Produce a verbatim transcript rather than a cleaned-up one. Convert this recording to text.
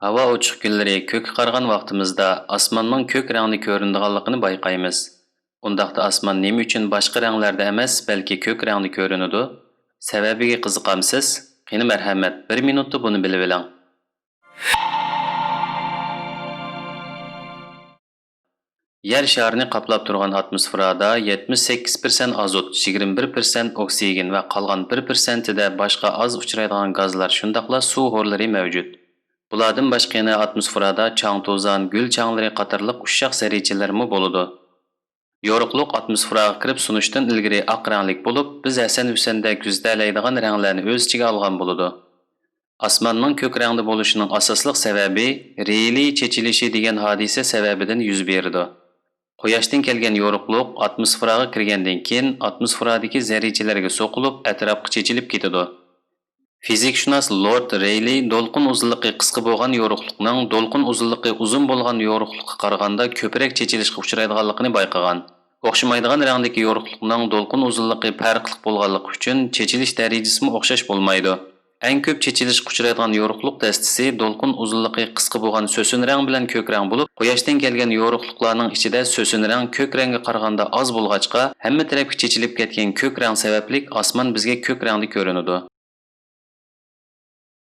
ھاۋا ئوچۇق كۈنلىرى كۆككە قارىغان ۋاقتىمىزدا ئاسماننىڭ كۆك رەڭدە كۆرۈنىدىغانلىقىنى بايقايمىز. ئۇنداقتا ئاسمان نېمە ئۈچۈن باشقا رەڭلەردە ئەمەس، بەلكى كۆك رەڭدە كۆرۈنىدۇ؟ سەۋەبىگە قىزىقامسىز؟ قېنى مەرھەمەت، بىر مىنۇتتا بۇنى بىلىۋېلىڭ. يەر شارىنى قاپلاپ تۇرغان ئاتموسفېرادا يەتمىش سەككىز پىرسەنت ئازوت، يىگىرمە بىر پىرسەنت ئوكسىگېن ۋە قالغان بىر پىرسەنتىدە باشقا ئاز ئۇچرايدىغان گازلار، شۇنداقلا سۇ ھورلىرى مەۋجۇت. بۇلاردىن باشقا يەنە ئاتموسفېرادا چاڭ-توزان، گۈل چاڭلىرى قاتارلىق ئۇششاق زەررىچىلەرمۇ بولىدۇ. يورۇقلۇق ئاتموسفېراغا كىرىپ سۇنۇشتىن ئىلگىرى ئاق رەڭلىك بولۇپ، بىز ھەسەن-ھۈسەندە كۆزىتەلەيدىغان رەڭلەرنى ئۆز ئىچىگە ئالغان بولىدۇ. ئاسماننىڭ كۆك رەڭدە بولۇشىنىڭ ئاساسلىق سەۋەبى رېيلى چېچىلىشى دېگەن ھادىسە سەۋەبىدىن يۈز بېرىدۇ. قۇياشتىن كەلگەن يورۇقلۇق ئاتموسفېراغا كىرگەندىن كېيىن، ئاتموسفېرادىكى زەررىچىلەرگە سوقۇلۇپ، ئەتراپقا چېچىلىپ كېتىدۇ. فىزىكشۇناس لورد رېيلى دولقۇن ئۇزۇنلۇقى قىسقا بولغان يورۇقلۇقنىڭ دولقۇن ئۇزۇنلۇقى ئۇزۇن بولغان يورۇقلۇققا قارىغاندا كۆپرەك چېچىلىشقا ئۇچرايدىغانلىقىنى بايقىغان. ئوخشىمايدىغان رەڭدىكى يورۇقلۇقنىڭ دولقۇن ئۇزۇنلۇقى پەرقلىق بولغانلىقى ئۈچۈن، چېچىلىش دەرىجىسىمۇ ئوخشاش بولمايدۇ. ئەڭ كۆپ چېچىلىشقا ئۇچرايدىغان يورۇقلۇق دەستىسى دولقۇن ئۇزۇنلۇقى قىسقا بولغان سۆسۈن رەڭ بىلەن كۆك رەڭ بولۇپ، قۇياشتىن كەلگەن يورۇقلۇقلارنىڭ ئىچىدە سۆسۈن رەڭ كۆك رەڭگە قارىغاندا ئاز بولغاچقا، ھەممە تەرەپكە چېچىلىپ كەتكەن كۆك رەڭ سەۋەبلىك ئاسمان بىزگە كۆك رەڭدە كۆرۈنىدۇ.